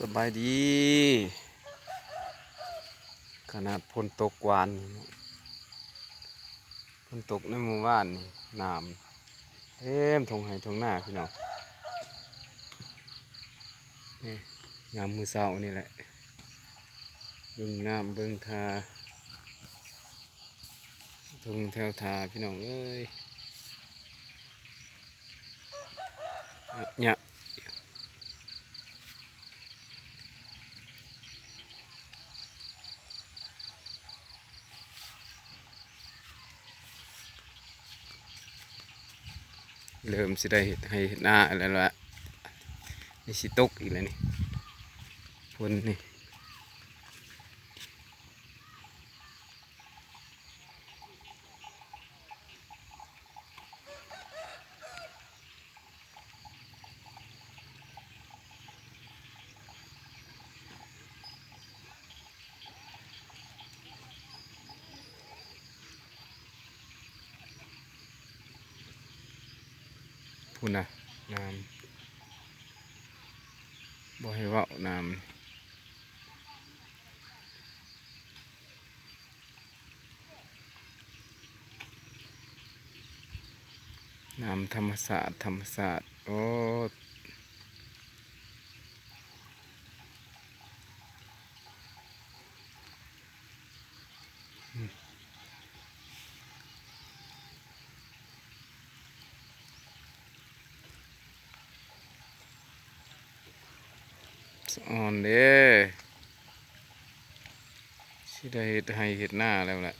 ສະບາຍດີ. ຂະໜາດຝົນຕົກວານນີ້ເນາະ, ຝົນຕົກໃນມື້ວານນີ້ ນ້ຳເຕັມທົ່ງໄຮ່ທົ່ງນາພີ່ນ້ອງ. ນີ້ ຍາມມື້ເຊົ້ານີ້ແຫຼະ ເບິ່ງນ້ຳເບິ່ງທ່າ ທົ່ງແຖວທ່າພີ່ນ້ອງເອີຍ. ຍະ ເລີ່ມຊິໄດ້ເຮັດໄຮ່ເຮັດນາແລ້ວລະ. ນີ້ຊິຕົກອີກແລ້ວນີ້ ຝົນນີ້. ພຸ້ນນະ ນ້ຳ ບໍ່ໃຫ້ເວົ້າ ນ້ຳ ນ້ຳທຳມະຊາດ ທຳມະຊາດ ໂອ້. ສະອອນເດ້ ຊິໄດ້ເຮັດໄຮ່ເຮັດນາແລ້ວແຫຼະ.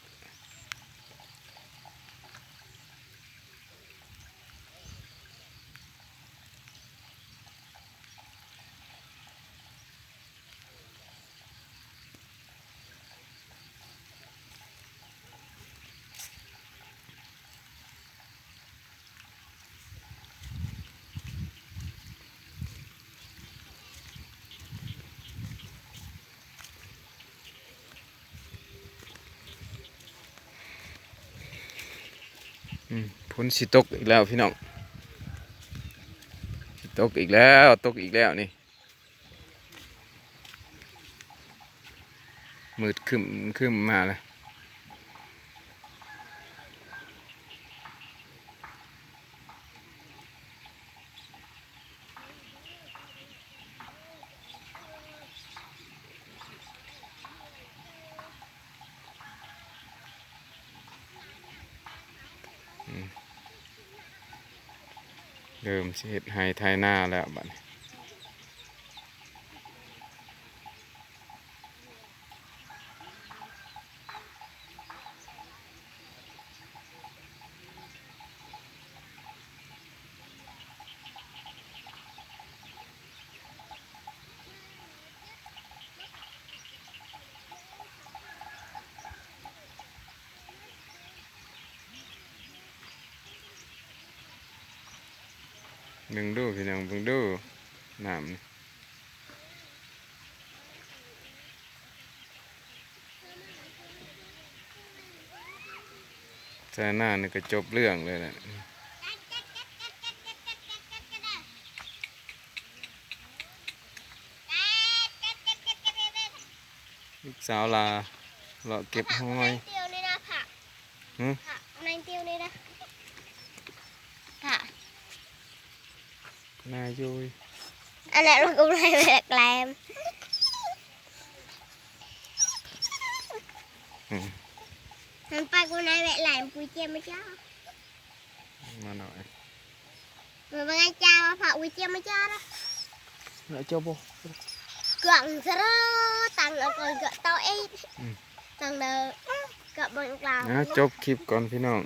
ອືມ ຝົນຊິຕົກອີກແລ້ວພີ່ນ້ອງ ຕົກອີກແລ້ວ ຕົກອີກແລ້ວນີ້. ມືດຄຶ້ມ ຄຶ້ມມາແລ້ວ. ອືມ ເລີ່ມຊິເຮັດໄຮ່ໄຖນາແລ້ວບັດນີ້. ເບິ່ງດູພີ່ນ້ອງ ເບິ່ງດູ ນ້ຳນີ້ ໄຖນານີ້ກໍຈົບເລື່ອງເລີຍແຫຼະ. ລູກສາວຫຼ້າເລາະເກັບຫອຍ. ຫຶ? ນາຍຢູ່ ອັນນັ້ນມັນກໍໄດ້ແບກແຫຼມ. ອືມ ມັນໄປກູນາຍແວະແຫຼມ ປຸຍເຈຍມາຈ້າ ມາໜ້ອຍ ມາເບິ່ງອາຈານວ່າພະອຸຍຈຽມມາຈານະ ແລ້ວເຈົ້າບໍ່ ກວາງສະເຣ ຕັງເອົາກວາງກະເຕົາເອງ ອືມ ຕັງເດີ ກະເບິ່ງກວາງ ອ່າ ຈົບຄລິບກ່ອນພີ່ນ້ອງ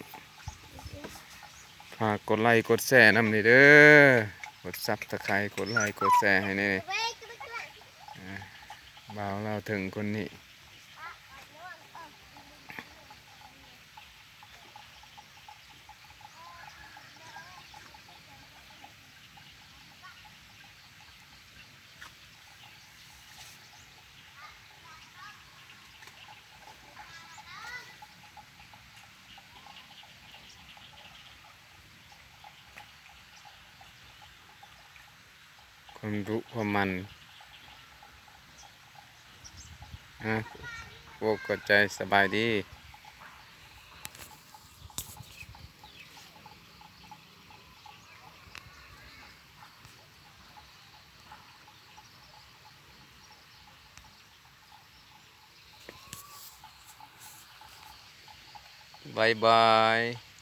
ຝາກກົດໄລກົດແຊນຳນີ້ເດີ ກົດຊັບສະໄຄຣບ໌ ກົດໄລກົດແຊໃຫ້ແດ່ ອ່າ ບ່າວລາວເຖິງຄົນນີ້. ຄວາມດຸຄວາມໝັ່ນ ຮະ ໂອ້ ຂອບໃຈ ສະບາຍດີ. ບາຍບາຍ.